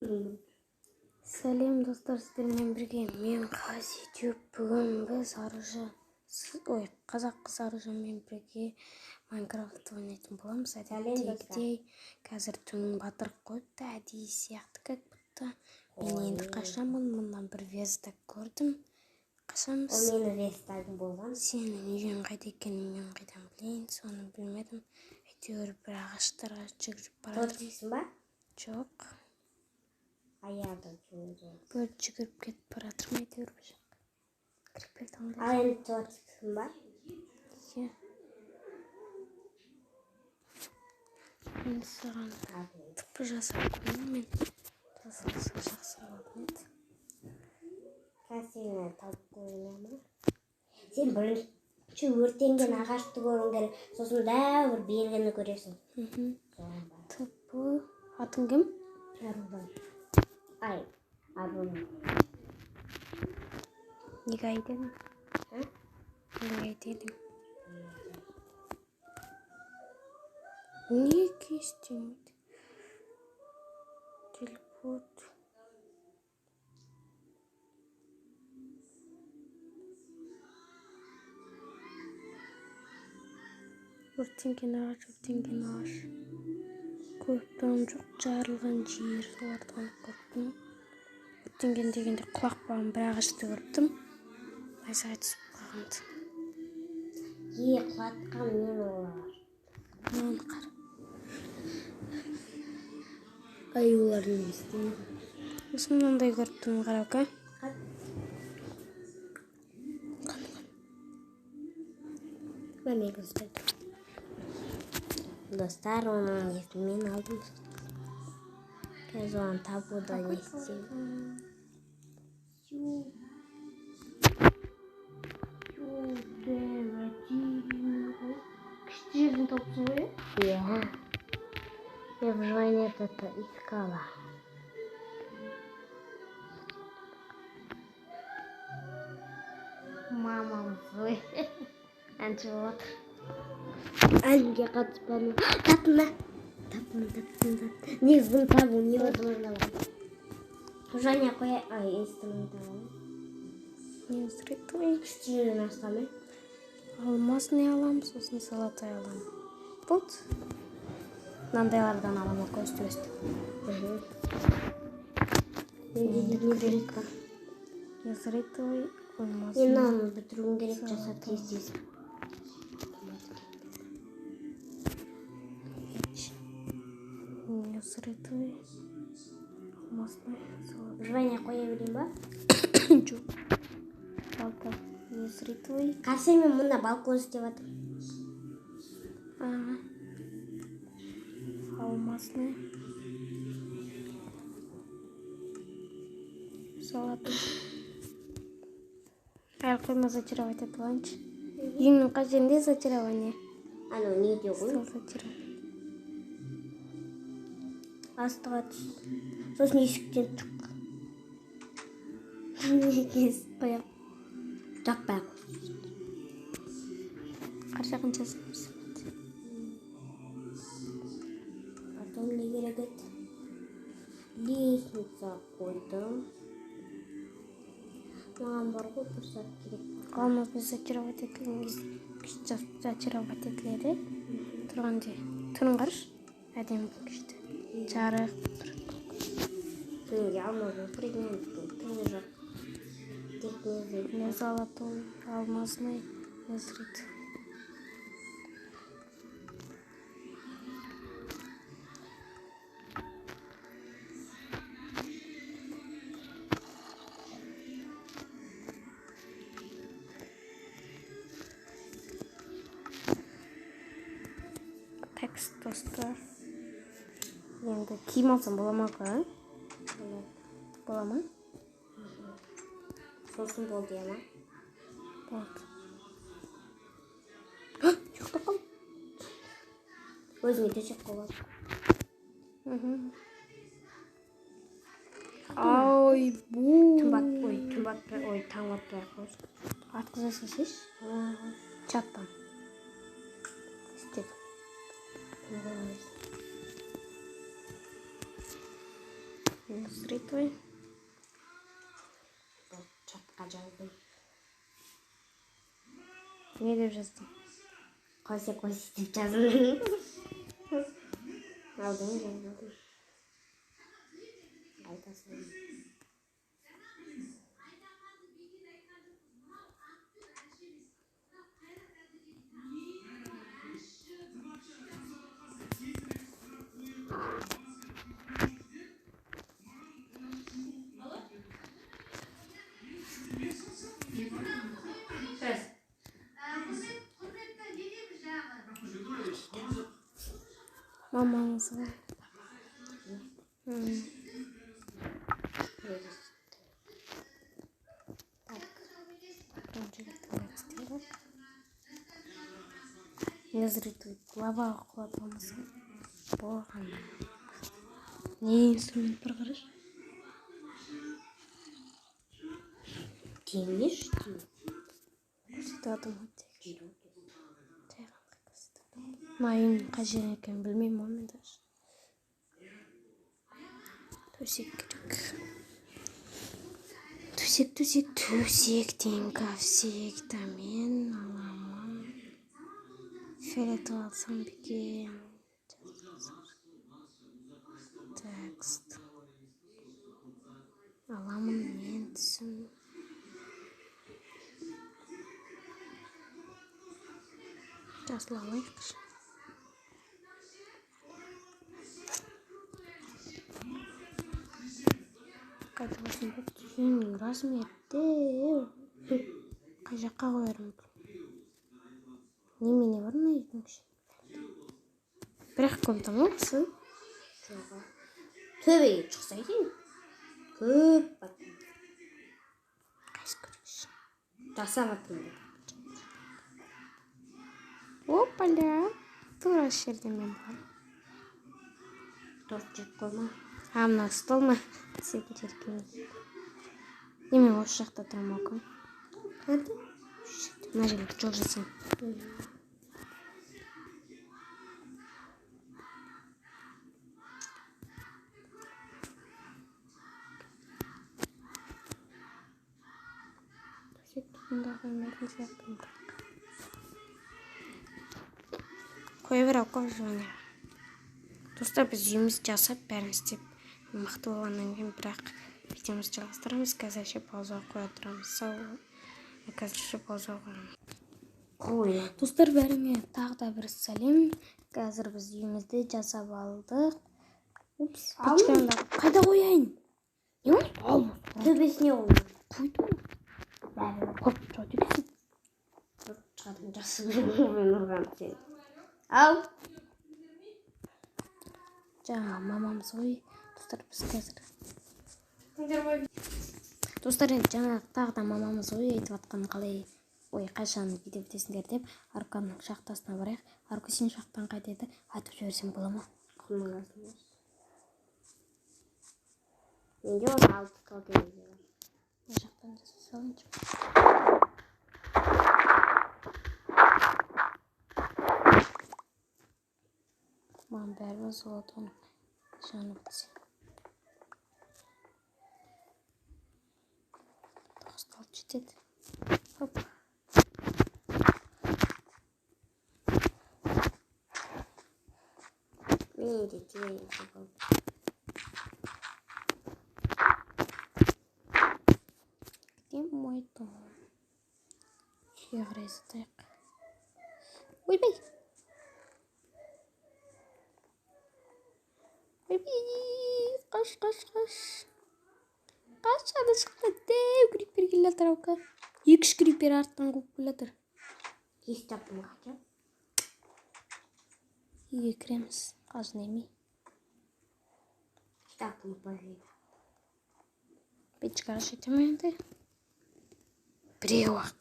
Сәлем достар, сіздермен бірге мен Қази Тюб. Бүгін біз Аружан, ой, қазақ қыз Аружанмен бірге Майнкрафт ойнайтын боламыз. Әдеттегідей қазір түн батырып қойыпты, әдейі сияқты, как будто. Мен енді қашамын, мындан бір верстак көрдім. Қашамыз. Ол менің верстагым болған. Сенің үйің қайда екенін мен қайдан білейін, соны білмедім. Әйтеуір бір ағаштарға жүгіріп бара жатырмын. Тортиксің ба? Жоқ. Аяғым жуылды. Бір жүгіріп кетіп бара жатырмын әйтеуір бір жаққа. Кіріп кетемін. Ал енді тортиксің ба? Иә. Мен саған тіпі жасап қояйын, мен жасалса жақсы болатын еді. Қазір сені тауып қояйын ма? Сен бірінші өртенген ағашты көруің керек, сосын дәу бір белгіні көресің. Тіпі. Атың кім? Аружан. Ай, Аружан. Неге ай дедің? А? Неге ай дедің? Неге істемейді? Телепорт. Өртенген ағаш, өртенген ағаш. Көріп тұрған жоқ, жарылған жер, соларды ғана көріп тұрмын. Өртенген дегенде құлақ бағым бір ағашты көріп тұрмын. Найзағай түсіп қалғанды. Е, құлатқан мен ол ағаш. Мынаны қара. Ай, олар не істейді? Сосын мынандай көріп тұрмын, қара, ока. Мен көрсетемін. Достар, оның несін мен алдым. Қазір оны табуда не істеймін? Күшті жерден тауыпсың ғой, иә? Иә. Я выживание это искала. Мамам злый. Әнші болып отыр. Әнге қатыспадым. Таптым ба? Таптым, таптым, таптым. Негізі бұны табу невозможно болды. Және қоя, ай, инструмент аламын. Не устроит? Күшті жерден астам, Алмазный аламын, сосын золотой аламын. Болды. Мынандайлардан аламын, өстіп өстіп. Незритовый, алмазный. Мен мынаны бітіруім керек, жасап тез тез. Незритовый, алмазный, золотой. Жвания қоя берейін ба? Жоқ. Балта. Незритовый. Қарсы мен мында балкон істеп жатырмын. Ага. Алмазный. Золотой. Әлі қойма, зачаровать етіп алайыншы. Үйіңнің қай жерінде зачарование? Анау неде ғой? Сол зачарование. Астыға түс. Сосын есіктен шық. Есік қоямын. Жаппай ақ қой. Қар жағын жасаймыз. Потом не керек еді? Лестница қойдым. Маған бар ғой, бір зат керек. Алмазбен зачаровать етілген кезде күшті зачаровать етіледі. Тұрған же. Түрін қарашы. Әдемі күшті. Жарық тұрады. Неге алмазбен предмет түрі жоқ. Тек незрит. Не золотой, алмазный, незрит. Текст, достар. Енді киім алсам бола ма, а? Бола ма? Сосын болды, иә ма? Болды. Ұйықтап қалдым. Өзіңе төсек қойып ал. Ай, бу. Түн батпай, ой, түн батпай, ой, таң батпай ақ қойсын. Атқыза салсайшы. Чаттан. Істедім. Незритовый. Чатқа жаздым. Не деп жаздың? Косе, косе деп жаздым. Алдым, жаздым. Айта салдым. Мамаңыз ғой. Так. Незритовый лаваға құлап алмаса болған. Не инструмент бар, қарашы. Теңеш деймін. Көрсетіп жатырмын ғой тек. Жай ғана көрсетіп. Мына үйдің қай жер екенін білмеймін ғой мен даже. Төсек керек. Төсек, төсек, төсек деньги всегда мен аламын. Фиолетовый алсам ба екен? Текст. Аламын мен түсім. Жасыл алайықшы. Қайда қойсам болады? Үйімнің размері дәу. Қай жаққа қоярым білмеймін. Немене бар мына үйдің ішінде? Бір-ақ комната ма осы? Жоқ. Төбеге шықса екен. Көп бар. Қайсы көрейікші? Жасап жатырмын. Опаля. Тура осы жерде мен бармын. Торт жеп қойма. А, мына стол ма? Түсетін жер екен. Не, мен осы жақта тұрамын, окей? Қайда? Осы жерде. Мына жерге жол жасаймын. Төсекті бұнда қоймайтын сияқтымын бірақ. Қоя бер, алып қой жуаны. Достар, біз үйімізді жасап, бәрін істеп, мықты болғаннан кейін бірақ видеомызды жалғастырамыз. Қазірше паузаға қоя тұрамыз. Сау бол. Қазірше паузаға қоямыз. Қой. Достар, бәріңе тағы да бір сәлем. Қазір біз үйімізді жасап алдық. Упс, Ал. печканы қайда қояйын? Не ол? Ал. Төбесіне қойма. Қойдым. Бәрі. Хоп, жауды екенсің. Ұрып шығатын жақсы көремін мен ұрған сені. Ал. Жаңа мамамыз ғой. Достар, біз қазір. Достар, енді жаңа тағы да мамамыз ғой айтып жатқан қалай, ой, қашан видео бітесіңдер деп. Арканың шахтасына барайық. Арка, сенің шахтаң қайда еді? Айтып жіберсең бола ма? Құмның қасында. Менде он алты тал терезе бар. Мына жақтан жасай салайыншы. Маған бәрібір золотоның жаны бітсе. Тоғыз тал жетеді. Хоп. Менде терезе болды. Где мой дом? Үйге қарай зытайық. Ойбай! Ойбай! Қаш, қаш, қаш. Қаш, ана шықты. Дәу крипер келе жатыр, аука. Екі-үш крипер арттан қуып келе жатыр. Ес таптым қашан? Үйге кіреміз. Қазір неме? Таптым, пожалуйста. Печкаға жете ме енді? Біреу ақ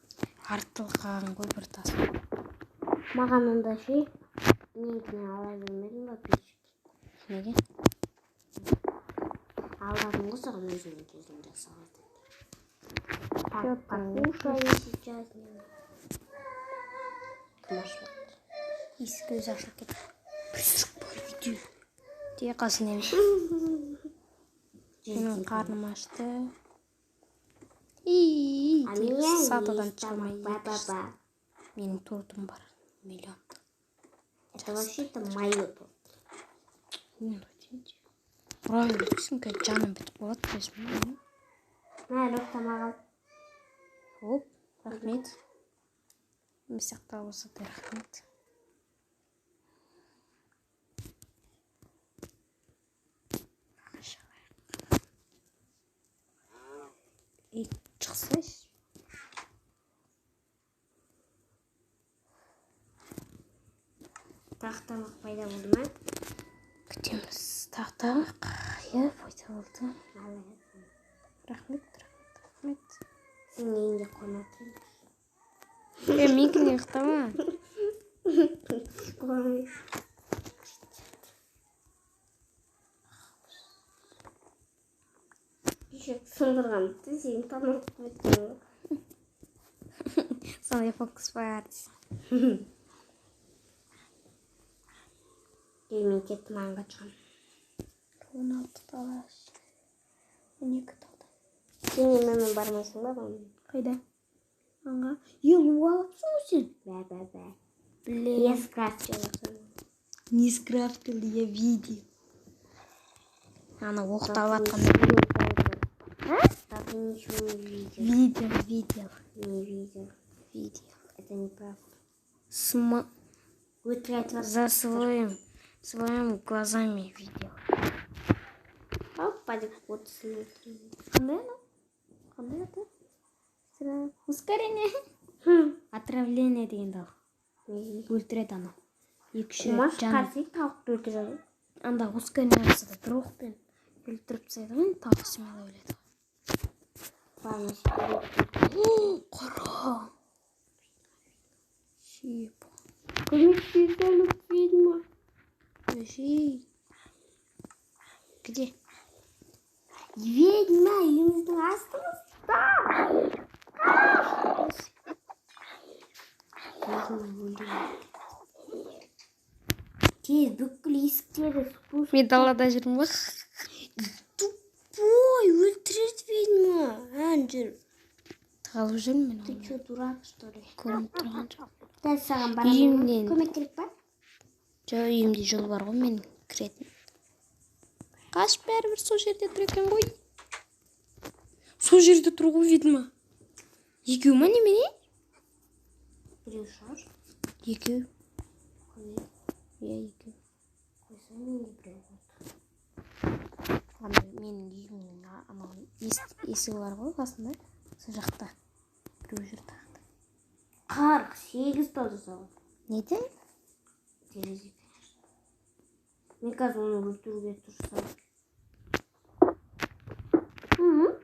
артылып қалған ғой бір тас. Маған онда ше, менікіне ала бермедің ба печке? Неге? Алдадым ғой саған, өзіңнің кезін жасаған. Так, Всё, покушаю сейчас. Кім ашып жатыр? Есік өзі ашылып кетті. Призрак бар үйде. Де қасында емес. Менің қарным ашты. А меня Сатадан есть тамақ, шығармай. ба-ба-ба. Менің тортым бар. Миллион. Это вообще-то мое торт. Мен қайтейін. Ұра бересің, қазір жаным бітіп қалады, білесің бе? Мә, Лёг, тамақ ал. Оп, рахмет. Мен сияқты болса да рахмет. Ей, шықсайшы. Тағы тамақ пайда болды ма? Күтеміз. Тағы тамақ. Иә, пайда болды. Ал. Рахмет, рахмет, рахмет. Сен үйіңде қонатын. Е, менікіне ұйықтама. Қой. Еще сындырған. Сен тамақ біткен ғой. Сондай фокус бар дейсің. Ей, мен кеттім, аңға шығамын. 16 дала. 12 талда. Сен менімен бармайсың ба? Балам? Қайда? Аңға. Е, лук алыпсың ғой сен. Бә, бә, бә. Блин. Я скрафтила. Не скрафтил, я видел. Ана оқты алып жатқан. А? Да ты ничего не видел. Видел, видел, Не видел. Видел. Это неправда. Сма... Өтірік айтып За своим глазами видел. Опа деп отсын өлтіреді. Қандай анау? Қандай аты? Ускорение. Отравление дегенді ал. Не? Өлтіреді анау. Екі үш рет Қумаш жаны. қарсы тауықты өлтіреді. Анда ускорение болса да бір оқпен өлтіріп тастайды ғой, тауық смело өледі. Ладно. Қара. Шип. Көмектесеміз, ведьма. Подожди. Где? Ведьма үйіміздің астымызда. Ведьма өлді. Тез бүкіл есіктерді спуск. Мен далада жүрмін ғой. Тупой, өлтіреді ведьма. Ән жүр. Тығылып жүрмін мен. Ты Оны. че, дурак, что ли? Көрініп тұрған жоқ. Дәл саған барамын. Үйімнен. Көмек керек па? Жоқ, үйімде жол бар ғой менің кіретін. Қаш, бәрібір сол жерде тұр екен ғой. Сол жерде тұр ғой ведьма. Екеу ма, немене? Біреу шығар. Екеу. Қой. Иә, екеу. Қойса, менде біреу болды. Ана менің үйімнің анау есігі бар ғой қасында. Сол жақта. Біреу жүр тағы да. 48 тал жасаған. Неден? Терезе, конечно. Мен қазір оны өлтіруге тырысамын.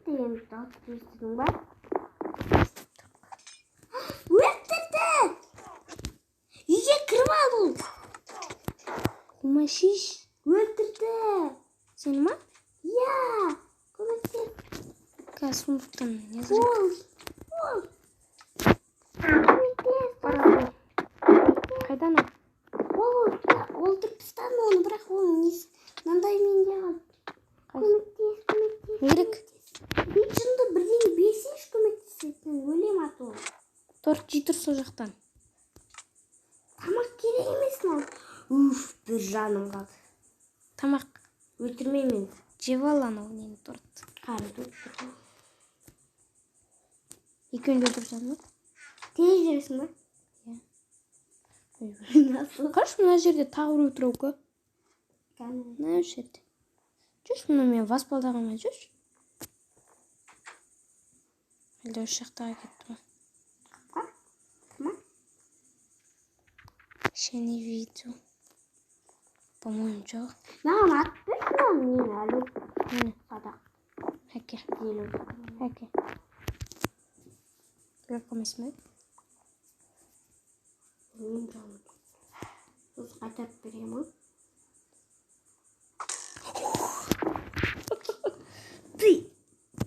Деген дауысты естідің ба? Өлтірді! Үйге кіріп алды ол. Қумашиш. Өлтірді! Сені ма? Иә! Көмектес. Қазір сундуктан не керек? Ол! Ол! Көмектес! Бар. Қайда анау? Ол өлтіріп тастадым оны, бірақ оның несі мынандай менде қалды. Көмектес, көмектес. Не керек? Мен жынды, бірдеңе берсеңші, көмектесетін. Өлем а то. Торт жей тұр сол жақтан. Тамақ керек емес маған. Уф, бір жаным қалды. Тамақ Өлтірмеймін мен. Жеп ал анау нені, торт. Қарады өлтірдім. Екеуін де өлтіріп тастадың ба? Тез жүресің ба? Иә. Nasıl? Қарашы, мына жерде тағы біреу тұр екен. Кәдімгі. Мына жерде. Жүрші, мына мен баспалдағанмен жүрші. Әлде осы жақтағы кетті ма? Ма? Еще не видел. По-моему, жоқ. Маған атып берші мынаны, мен әлі Міне, садақ әке, елу. Әке. Беріп қоймайсың ба? Мен жаным. Сосын қайтарып беремін ғой. Ты!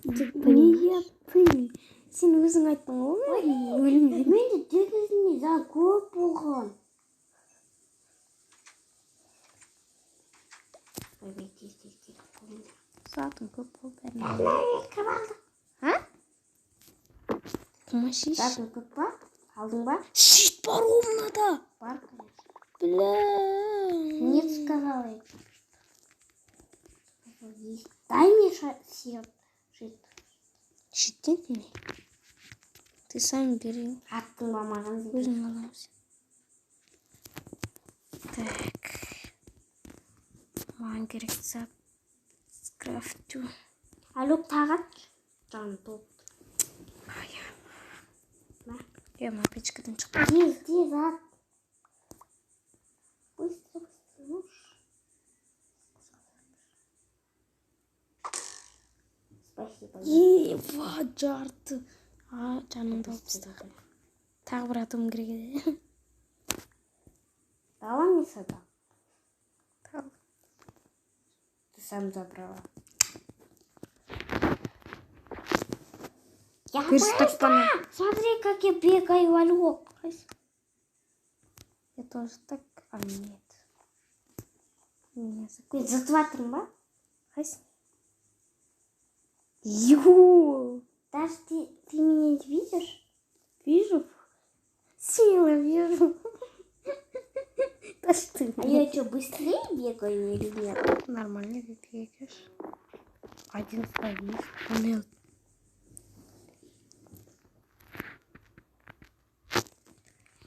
Неге ты? Сен өзің айттың ғой, мен өлім дедім. Менде дегізінде жан көп болған. Ойбай, тез тез келіп қойыңдар. Затың көп қой бәрін. Кіріп алдық. А? Қумашиш. Затың көп па? Алдың ба? Щит бар ғой мынада. Бар, конечно. Бля. Нет, сказала я. Есть. Дай мне щит. Щит нет не? Ты сам бери. Аттың ба маған? Өзің аламыз. Так. Маған керек зат. Крафтю. Алюк, тағы ат. Жаным толып. Ай, я мына печкадан шықтым. Тез, тез ат. Быстро, быстро. Ну ж. Спасибо. Ева, жарты. А, жанымды алып тастаған. Тағы бір атуым керек еді. Дала мне сюда? Дал. Ты сам забрала. Я Перестань. Смотри, как я бегаю, алё. Я тоже так. А, нет. Меня Мен зытып жатырмын ба? Қайсы? Ю! Даже ты меня не видишь? Вижу. Смело вижу. Да что? А я что, быстрее бегаю или нет? Нормально ты бегаешь. Один стоит. Он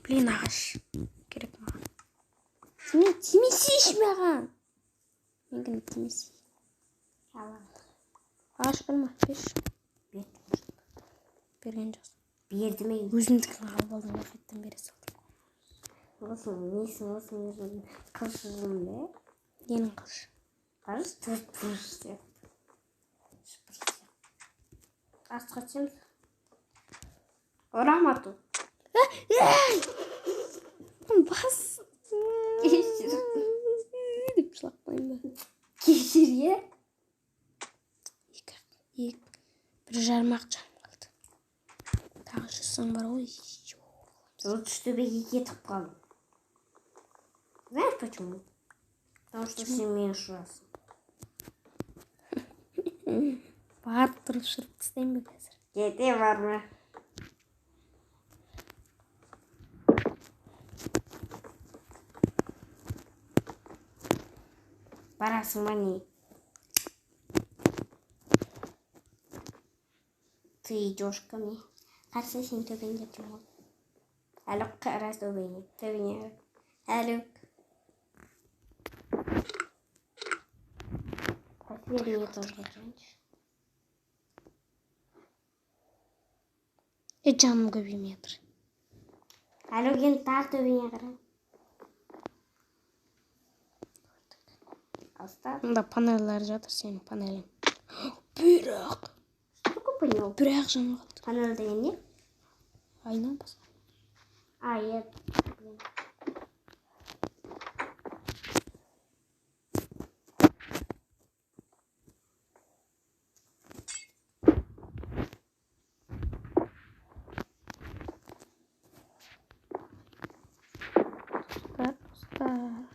Блин, ағаш. Керек маған. Тиме, тимесейші маған. Менікіне тимесей. Ағаш бар ма? Берші. Бердім. Берген жоқсың. Бердім ей. Өзімдікін алып алдым ғой, қайтадан бере салдым. Осының несін, осының қылышым да? Ненің қылышы? Қарашы, төрт бұрыш сияқты. Үш бұрыш сияқты. Астқа түсеміз. Ұрама тут. Бас. Кешір. Деп жылап қояйын ба? Кешір, е? Екі, бір жарым-ақ жаным қалды. Тағы 100 бар ғой. Лучше төбеге кетіп қалдым. Знаешь почему? Потому что сен мені ұшырасың. Барып тұрып ұшырып тастайын ба қазір? Кете барма. Барасың ба не? Ты идешь ко мне. Қарсы сен төбеңде тұрмын ғой. Әлі қара төбеңе. Төбеңе. Әлі. Теперь мне тоже раньше. Жаным көбеймей жатыр. Әлі енді тағы төбеңе қара. Алыста. Мында панельдер жатыр, сенің панелің. Бірақ. Что такое панель? Бірақ жаным қалды. Панель деген не? Айна басқа. А, я... Достар, достар.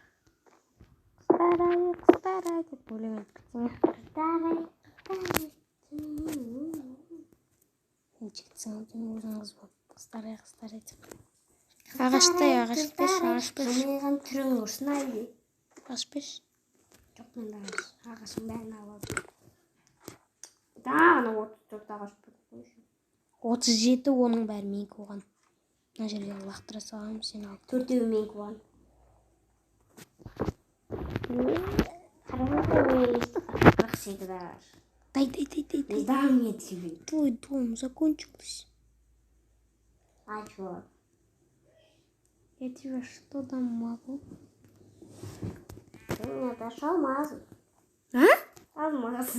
Қыздар ай, қыздар ай деп өлең айтып кетсең. Қыздар ай, қыздар ай. Сен жігітсің ғой, сен өзің қыз болып. Қыздар ай, қыздар ай деп. Ағаштай, ағаш берші, ағаш берші. Жымиған түрің құрсын ай. Ағаш берші. Жоқ, мен де ағаш. Ағашың бәрін алып алдым. Тағы 34 ағаш беріп қойшы. 37 оның бәрі менікі болған. Мына жерге лақтыра саламын, сен ал. Төртеуі менікі болған. Қараңыздар, менің 48 ағаш. Дай, дай, дай, дай, дай. Не дам я тебе. Твой дом закончился. А чё? Я тебе что дам могу? Ты мне дашь алмазы. А? Алмазы.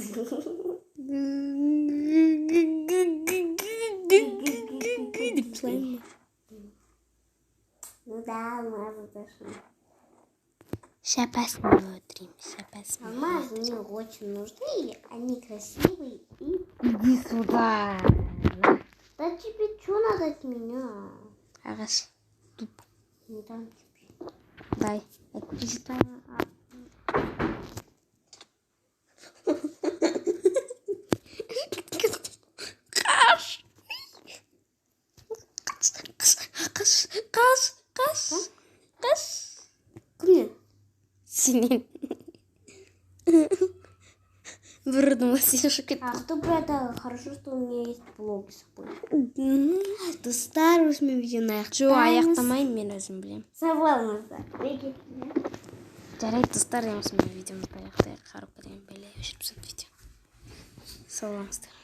Деп жылаймын ба? Ну да, алмазы дашь. Шапасын өтіреймін, шапасын. Алмазы мне очень нужны, они красивые и... Иди сюда. Да тебе что надо от меня? Ағаш. Туп. Не дам тебе. Дай. Не дам. Сенен бір ұрдым ғой, сен ұшып кеттің. Ақтөбе, это хорошо, что у меня есть блок с собой. Достар, осымен видеоны аяқтаймыз. Жоқ, аяқтамаймын, мен өзім білемін. Сау болыңыздар. Мен кеттім. Жарайды, достар, осымен видеомызды аяқтайық. Қарап кетемін, бәле, өшіріп тастады видео. Сау болыңыздар.